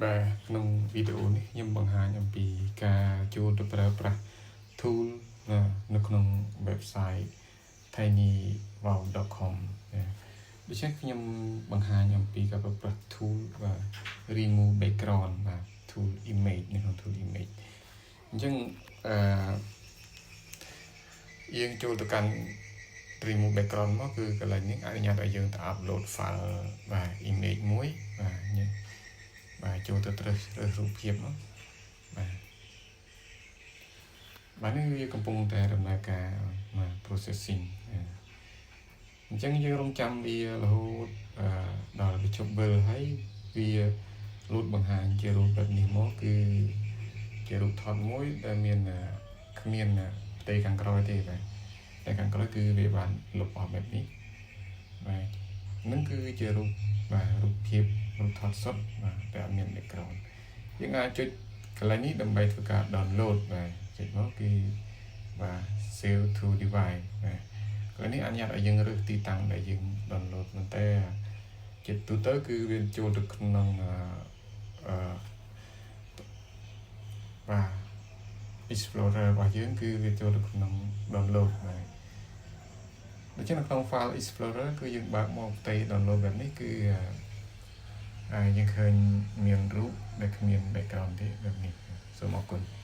បាទក្នុងវីដេអូនេះខ្ញុំបង្ហាញអំពីការចូលទៅប្រើប្រាស់ tool នៅក្នុង website tinywow.com បាទដូច្នេះខ្ញុំបង្ហាញអំពីការប្រើប្រាស់ tool បាទ remove background បាទ tool image នៅក្នុង tool image អញ្ចឹងអឺយើងចូលទៅកាន់ remove background មកគឺកន្លែងនេះអនុញ្ញាតឲ្យយើងទៅ upload file បាទ image មួយបាទនេះបាទចូលទៅរើសរើសរូបភាពមកបាទបាទនេះវាកំពុងតែដំណើរការបាទ processing អញ្ចឹងយើងរងចាំវារហូតដល់វាជប់វិលហើយវាលូតបង្ហាញជារូបបែបនេះមកគឺជារូបថតមួយដែលមានគ្មានផ្ទៃខាងក្រោយទេបាទតែខាងក្រោយគឺវាបានលុបអស់បែបនេះបាទនឹងគឺជារូបបាទរូបភាពរូបថតសុទ្ធបាទតែអត់មាន background យើងអាចចុចកន្លែងនេះដើម្បីធ្វើការ download បាទចុចមកគឺបាទ save to device បាទកន្លែងនេះអនុញ្ញាតឲ្យយើងរើសទីតាំងដែលយើង download ប៉ុន្តែជាទូទៅគឺវាចូលទៅក្នុងអឺបាទ Explorer របស់យើងគឺវាចូលទៅក្នុង download បាទដូច្នេះនៅក្នុង file Explorer គឺយើងបើកមកផ្ទៃ download បែបនេះគឺយើងឃើញមានរូបដែលគ្មាន background ទេបែបនេះសូមអរគុណ។